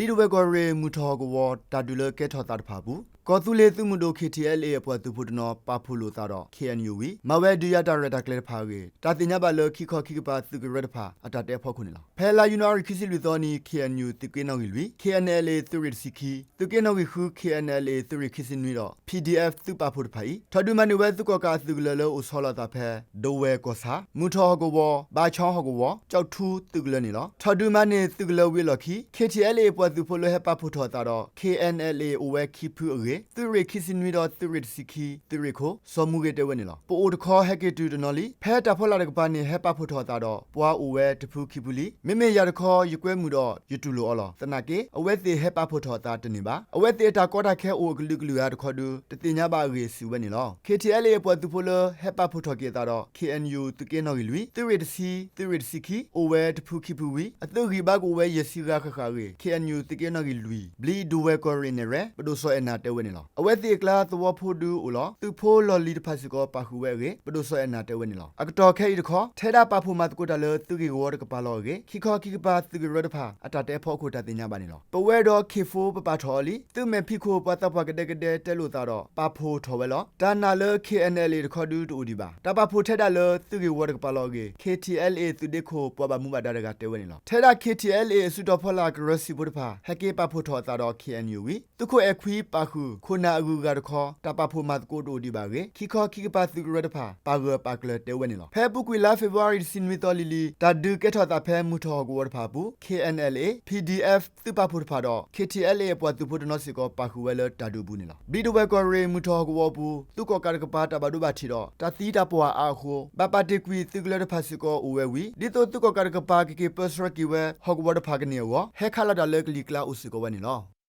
ဒဝဲၢ်ကီၢ်ရ့ၣ် မုၢ်ထီၣ်ဟီၣ်ကဝီၤ တၢ်ဒုးလၢကဲထီၣ်သးတဖၣ်အပူၤ ကီၢ်သူလ့ၤသုးမုၢ်ဒိၣ် K T L A အပှၤသုးဖိတနီၤ ပာ်ဖှိၣ်လိာ်သးဒီး K N U ဝံၤ မၤဝဲဒုးယၤတၢ်ရဲၣ်တၢ်ကျဲၤတဖၣ်အဂ့ၢ် တၢ်သ့ၣ်ညါဘၣ်လၢ ခံခီခံကပၤသုးကရၢတဖၣ် အတၢ်တဲဖီခိၣ်န့ၣ်လီၤ. ဖဲလါယနူၤအါရံၤခံဆံလွံၢ်သီနံၤ K N U သုးက့နီၣ်ဂံၢ်လွံၢ်, K N L A သုးရ့ၣ်တဆံခံ, သုးက့နီၣ်ဂံၢ်ဃု K N L A သုးရ့ၣ်ခံဆံနွံဒီး P D F သုးပာ်ဖှိၣ်တဖၣ်အံၤ ထီၣ်ဒုးမၤန့ၢ်ဝဲသုးကီၣ်ကးအသုးကလၢၤလၢအိၣ်ဆီလီၤအသးဖဲ ဒဝဲၢ်ကီၢ်ဆၣ်, မုၢ်ထီၣ်ဟီၣ်ကဝီၤ, ဘၣ်ဆီဟီၣ်ကဝီၤ, ကၠီၣ်ထူသုးကလၢၤန့ၣ်လီၤ. ထီၣ်ဒုးမၤန့ၢ်သုးကလၢၤဝံၤအလီၢ်ခံ K T L A အပှၤသုးဖိလၢဟဲပာ်ဖှိၣ်ထီၣ်အသးဒီး K N L A အိၣ်ဝဲခံဖုအဂ့ၢ် သုးရ့ၣ်ခံဆံနွံဒီးသုးရ့ၣ်တဆံခံ သုးရ့ၣ်ခိၣ် စီၤမူဂ့ၤတဲဝဲန့ၣ်လီၤ. ပအိၣ်တခီဟဲက့ၤတုၤတနီၤလံ. ဖဲတၢ်ဖီလာ်တကပၤန့ၣ် ဟဲပာ်ဖှိၣ်ထီၣ်အသးဒီး ပှၤအိၣ်ဝဲတဖုခံဖုလံ. မ့မ့ၢ်ယၤတခီ ယကွဲမုာ်ဒီးယတူၢ်လိာ်အီၤလီၤ. သနာ်က့ အဝဲသ့ၣ်ဟဲပာ်ဖှိၣ်ထီၣ်အသးတန့ၢ်ဘၣ်. အဝဲသ့ၣ်အတၢ်ကီတၢ်ခဲအိၣ်အကလုာ်ကလုာ်ဂၤတခီဒု တသ့ၣ်ညါဘၣ်အဂ့ၢ်စံးဝဲန့ၣ်လီၤ. K T L A အပှၤသုးဖိလၢဟဲပာ်ဖှိၣ်ထီၣ်က့ၤအသးဒီး K N U သုးက့နီၣ်ဂံၢ်လွံၢ်, သုးရ့ၣ်တဆံ, သုးရ့ၣ်တဆံခံ အိၣ်ဝဲတဖုခံဖုဝံၤ အသုးဂံၢ်ဘါကအိၣ်ဝဲယဲၢ်ဆံဂၤဃၣ်ဃၣ်အဂ့ၢ် K N U သုးက့နီၣ်ဂံၢ်လွံၢ် ဘျံးဒဝဲၢ်ကီၢ်ရ့ၣ်နဲၣ်ရွဲၣ် ပဒိၣ်စီၤအဲၣ်နၤတဲဝဲန့ၣ်လီၤ. အဝဲသ့ၣ်အကျါသဝီဖိဒုအိၣ်လီၤ. သုးဖိလီၢ်လံၤတဖၣ်စ့ၢ်ကီးပာ်ဃုာ်ဝဲအဂ့ၢ် ပဒိၣ်စီၤအဲၣ်နၤတဲဝဲန့ၣ်လီၤ. အကတီၢ်ခဲအံၤတခီ ထဲဒၣ်ပာ်ဖှိၣ်မၤသကိးတၢ်လၢသုးဂ့ၢ်ဝီတကပၤလီၤအဂ့ၢ် ခံခီခံကပၤသုးကရၢတဖၣ် အတၢ်တဲဖီခိၣ်တၢ်သ့ၣ်ညါဘၣ်န့ၣ်လီၤ. ပဝဲဒီး K four ပပာ်ထီၣ်အီၤလံ. သုးမဲာ်ဖံးခိၣ်ပှၤသးပှၢ်ကဒဲကဒဲတဲလိာ်သးဒီး ပာ်ဖှိၣ်ထီၣ်ဝဲလီၤ. တၢ်နာ်လၢ K N L A တခီဒုတအိၣ်ဒံးဘၣ်. တၢ်ပာ်ဖှိၣ်ထဲဒၣ်လၢသုးဂ့ၢ်ဝီတကပၤလီၤအဂ့ၢ် K T L A သုးဒ့ခိၣ်ပှၤဘၣ်မူဘၣ်ဒါတဂၤတဲဝဲန့ၣ်လီၤ. ထဲဒၣ် K T L A အစုတီၤဖီလာ်ကရၢစံာ်ဖိတဖၣ် ဟဲက့ၤပာ်ဖှိၣ်ထီၣ်အသးဒီး K N U ဝံၤ သုးခိၣ်အဲၣ်ခွံပာ်ဃုာ် ခိၣ်နၢ်အဂုၤအဂၤတခီ တၢ်ပာ်ဖှိၣ်မၤသကိးတအိၣ်ဒံးဘၣ်အဂ့ၢ် ခံခီခံကပၤသုးကရၢတဖၣ် ပာ်ဂၢၢ်ပာ်ကျၢၤတဲဝဲန့ၣ်လီၤ. ဖဲအပူၤကွံာ်လါ February တဆံနွံသီလံၤလံၤ တၢ်ဒုးကဲထီၣ်သးဖဲမုၢ်ထီၣ်ဟီၣ်ကဝီၤတဖၣ်အပူၤ K N L A, P D F သုးပာ်ဖှိၣ်တဖၣ်ဒီး K T L A အပှၤသုးဖိတနီၤစ့ၢ်ကီး ပာ်ဃုာ်ဝဲလၢတၢ်ဒုးအပူၤန့ၣ်လီၤ. ဘျံးဒဝဲၢ်ကီၢ်ရ့ၣ် မုၢ်ထီၣ်ဟီၣ်ကဝီၤအပူၤ သုးကီၣ်ကးတကပၤ တၢ်ဘၣ်ဒိဘၣ်ထံးဒီး တၢ်သံတၢ်ပှၢ်အါအဃိ ဘၣ်ပာ်တ့ၢ်ကွံာ်သုးကလၢၤတဖၣ်စ့ၢ်ကီးအိၣ်ဝဲဝံၤ ဒ်သိးသုးကီၣ်ကးတကပၤ ကက့ၤပၢဆှၢက့ၤဝဲ ဟီၣ်ကဝီၤတဖၣ်ကန့ၢ်အဂီၢ် ဟဲခးလီၤတၢ်လၢကလံၤကျါအိၣ်စ့ၢ်ကီးဝဲန့ၣ်လီၤ.